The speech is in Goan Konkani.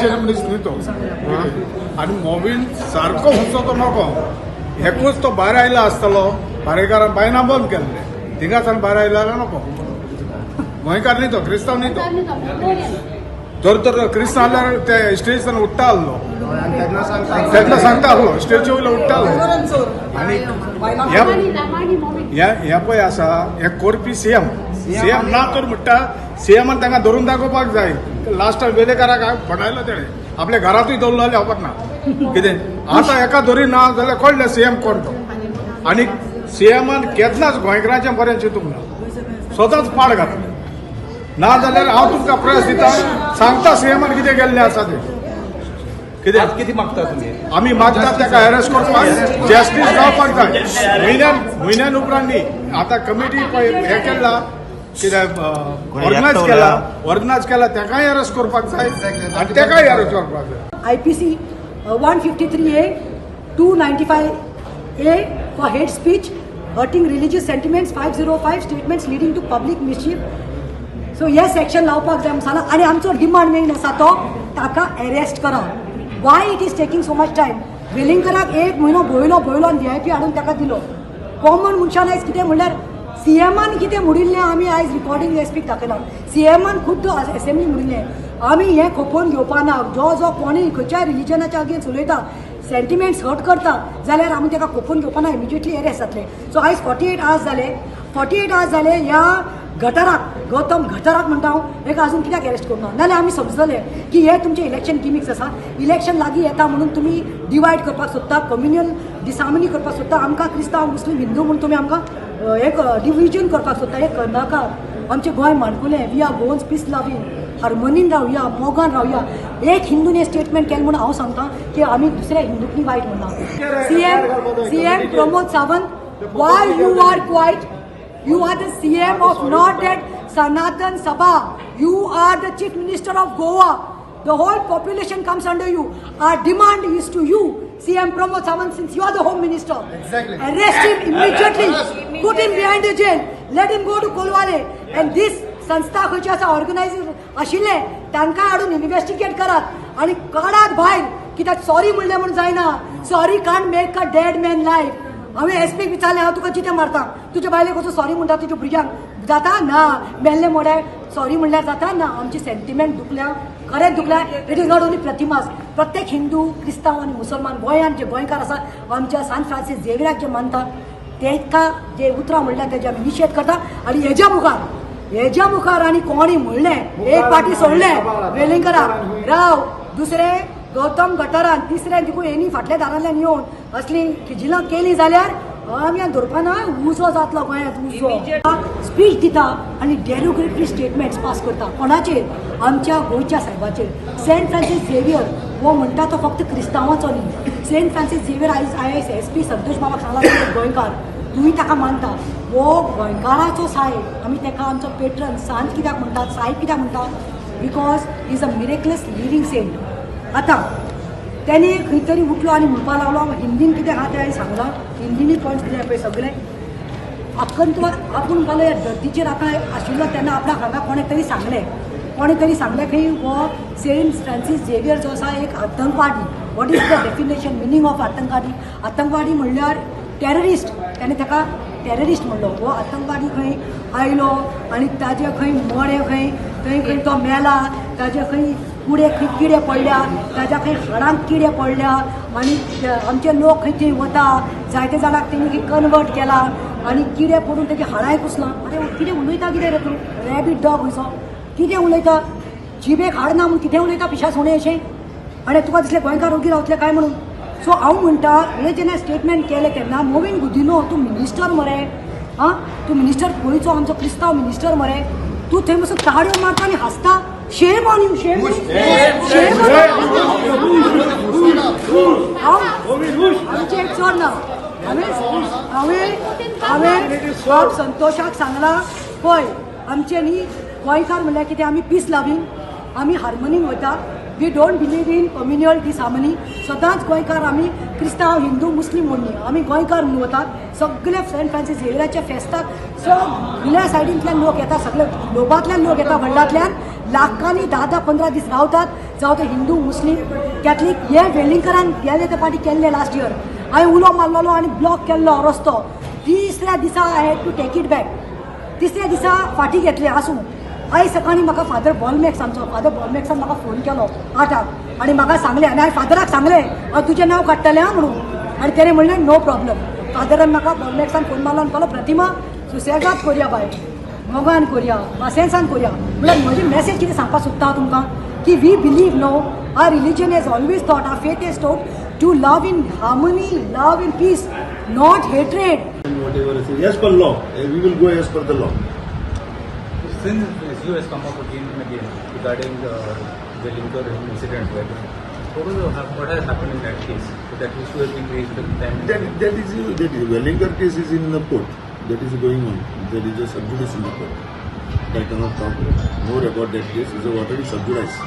गोंयचे मनीस न्ही तो. आनी मोवीन सारको हुंचो तो नको. एकूच तो भायर आयला आसतलो. भारेकारान बायना बंद केल्ले. थिंगासान भायर आयला जाल्यार नको. गोंयकार न्ही तो, क्रिस्तांव न्ही तो. जर तर क्रिस्तांव जाल्यार ते स्टेजीसान उठ्ठा आहलो. तेन्ना सांगता. तेन्ना सांगता आहलो, स्टेजी वयलो उठ्ठा आहलो. आनी ह्या ह्या पळय आसा, हे कोरपी सीएम. सीएम ना तर म्हणटा, सीएमान तांकां धरून दाखोवपाक जाय. लास्टाक वेलेकाराक फटायलो तेणें. आपल्या घरांतूय दवरलो जाल्यार खबर ना कितें. आतां हेका धरी ना जाल्यार कळ्ळें सीएम कोण तो. आनी सीएमान केन्नाच गोंयकारांचें बरें चिंतूंक ना, सदांच पाड घातलें. ना जाल्यार हांव तुमकां प्रस दिता, सांगता सीएमान कितें केल्लें आसा तें कितें. आज किती मागता तुम्ही? आमी मागतात ताका अरेस्ट करपाक, जस्टीस जावपाक जाय. म्हयन्यान म्हयन्यान उपरांत न्ही. आतां कमिटी पळय हें केला कितें, ऑर्गनायज केला, ऑर्गनायज केला, ताकाय अरेस्ट करपाक जाय आनी ताकाय अरेस्ट करपाक जाय. IPC 153A, 295A for hate speech, hurting religious sentiments, 505 statements leading to public mischief. So hey section लावपाक जाय म्हूण सांगला. आनी आमचो डिमांड मेन आसा तो ताका अरेस्ट करा. Why it is taking so much time? वेलिंगकराक एक म्हयनो भोयलो भोयलो आनी व्हीआयपी हाडून ताका दिलो. कॉमन मनशान आयज कितें म्हणल्यार, सीएमान कितें म्हणिल्लें, आमी आयज रिकॉर्डिंग एसपीक दाखयलां. सीएमान खुद्द असेंब्ली म्हणिल्लें, आमी हें खोपोवन घेवपा ना. जो जो कोणूय खंयच्याय रिलिजनाच्या अगेन्स्ट उलयता, सेंटिमेंट्स हर्ट करता जाल्यार आमी ताका खोपोवन घेवपा ना, इमिजिएटली अरेस्ट जातले. सो आयज 48 आवर्स जाले, 48 आवर्स जाले. ह्या गटराक, गौतम गटराक म्हणटा हांव, हेका अजून कित्याक अरेस्ट करूं ना? नाजाल्यार आमी समजतले की हे तुमचे इलेक्शन गिमिक्स आसा. इलेक्शन लागीं येता म्हणून तुमी डिवायड करपाक सोदता, कम्युनल डिसहार्मनी करपाक सोदता. आमकां क्रिस्तांव, मुस्लीम, हिंदू म्हूण तुमी आमकां एक डिविजन करपाक सोदता. हें करनाका. आमचें गोंय माणकुलें. We are Goans, peace loving, हार्मोनीन रावया, मोगान रावया. एक हिंदून हें स्टेटमेंट केलें म्हणून हांव सांगता की आमी दुसऱ्या हिंदूंनी वायट म्हणना. CM, CM Pramod Sawant, why you are quiet? You are the CM of not that Sanatan Sabha. You are the Chief Minister of Goa. The whole population comes under you. Our demand is to you, CM Pramod Sawant, since you are the Home Minister. Arrest him immediately. Put him behind the jail. Let him go to Colvale. And this संस्था खंयची आसा, ऑर्गनायझर आशिल्ले, तांकां हाडून इन्व्हेस्टिगेट करात आनी काडात भायर. कित्याक सॉरी म्हणलें म्हूण जायना. Sorry can't make a dead man life. हांवें एस पीक विचारलें, हांव तुका जितें मारता, तुज्या बायलेक वचून सॉरी म्हणटा, तुज्या भुरग्यांक जाता ना? मेल्ले मोडे सॉरी म्हणल्यार जाता ना? आमची सेंटिमेंट दुखल्या, खरेंच दुखल्या. It is not only प्रतिमास. प्रत्येक हिंदू, क्रिस्तांव आनी मुसलमान गोंयांत जे गोंयकार आसा, आमच्या सांत फ्रांसीस झेवियराक जे मानता, तेका जे उतरां म्हणल्या तेजे आमी निशेध करता. आनी हेज्या मुखार आनी कोणी म्हणलें, एक पाटी सोडलें वेलिंगकराक, राव, दुसरें गौतम गटारान, तिसरें देखून हेणी फाटल्या दारांतल्यान येवन असली किजिलां केली जाल्यार आमी धरपा ना. उजो जातलो गोंयांत उजो. स्पीच दिता आनी डेरोगेटरी स्टेटमेंट्स पास करता. कोणाचेर? आमच्या गोंयच्या सायबाचेर. सेंट फ्रांसीस झेवियर हो म्हणटा तो फक्त क्रिस्तांवाचो न्ही. सेंट फ्रांसीस झेवियर, आयज आयज एस पी संतोष बाबाक सांगला, तूं गोंयकार, तुवें ताका मानता, हो गोंयकाराचो सायब. आमी ताका आमचो पेट्रन सांत कित्याक म्हणटात, सायब कित्याक म्हणटात? Because is a miraculous living saint. आतां तेणी खंय तरी उठलो आनी म्हणपाक लागलो, हिंदीन कितें आहा तें हांवें सांगलां. हिंदीनी पॉयंट्स दिले पळय सगळे. आकंत आपूण म्हणपालो, ह्या धरतीचेर आतां आशिल्लो तेन्ना आपणाक हांगा कोणें तरी सांगलें, कोणें तरी सांगलें खंय, हो सेंट फ्रांसीस झेवियर जो आसा एक आतंकवादी. What is the definition, meaning of आतंकवादी? आतंकवादी म्हणल्यार टेररिस्ट. तेणें ताका टेररिस्ट म्हणलो. हो आतंकवादी खंय आयलो आनी ताजे खंय मडें खंय थंय खंय तो मेला, ताजे खंय कुडे खंय किडे पडल्या, ताज्या खंय हाडांक किडे पडल्या आनी आमचे लोक खंय थंय वता, जायते जाणांक तेणी खंय कन्वर्ट केला आनी किडे पडून तेजी हाडांय कुसलां. अरे, कितें उलयता कितें रे तूं? रॅबीट डॉग खंयचो, कितें उलयता? जिबेक हाड ना म्हणून कितें उलयता, पिशा सुणें अशें. आनी तुका दिसलें गोंयकार ओगी रावतले काय म्हणून? सो हांव म्हणटा, हे जेन्ना स्टेटमेंट केलें तेन्ना मोविन गुदिनो, तूं मिनिस्टर मरे. आं, तूं मिनिस्टर गोंयचो, आमचो क्रिस्तांव मिनिस्टर मरे तूं. थंय बसून ताळयो मारता आनी हांसता. Shame on you, shame, shame. हांव आमचें एक चड ना. हांवें बाब संतोशाक सांगलां, पळय, आमचें न्ही गोंयकार म्हणल्यार कितें, आमी पीस लवींग, आमी हार्मोनीन वयता. We don't believe in communal disharmony. सदांच गोंयकार आमी क्रिस्तांव, हिंदू, मुस्लीम म्हूण न्ही, आमी गोंयकार म्हणून वतात. सगळे सेंट फ्रांसीस झेवियराच्या फेस्ताक सगळ्या सायडींतल्यान लोक येता, सगळे ग्लोबांतल्यान लोक येता, वर्ल्डांतल्यान. लाखांनी 10 10 15 दीस रावतात, जावं ते हिंदू, मुस्लीम, कॅथलीक. हे वेलिंगकरान गेले ते फाटी केल्ले. लास्ट इयर हांवें उलो मारलेलो आनी ब्लॉक केल्लो रस्तो. तिसऱ्या दिसा I had to take it back. तिसऱ्या दिसा फाटीं घेतले. आसूं, आयज सकाळीं म्हाका फादर बॉलमॅक्स, आमचो फादर बॉलमॅक्सान म्हाका फोन केलो 8आंक आनी म्हाका सांगलें आनी हांवें फादराक सांगलें, हांव तुजें नांव काडटलें आं म्हणून. आनी तेणें म्हणलें, नो प्रॉब्लम. फादरान म्हाका बॉलमॅक्सान फोन मारलो आनी म्हणलो, प्रतिमा, सुसेगाद करया बाय, मोगान करया, पासियेंसान करया. म्हणल्यार म्हजी मॅसेज कितें सांगपाक सोदता हांव तुमकां की we believe, no, our religion has always taught, our faith has taught to love in harmony, love in peace, not hatred. And whatever it is, as per law, we will go as per the law. Since this issue has come up again and again regarding the Welingkar incident, right? What has happened in that case? So that issue has been raised the time and That, again. that is Welingkar case is in the court. That is going on. There is a sub judice in the court. I cannot talk more about that case. It is already sub judice.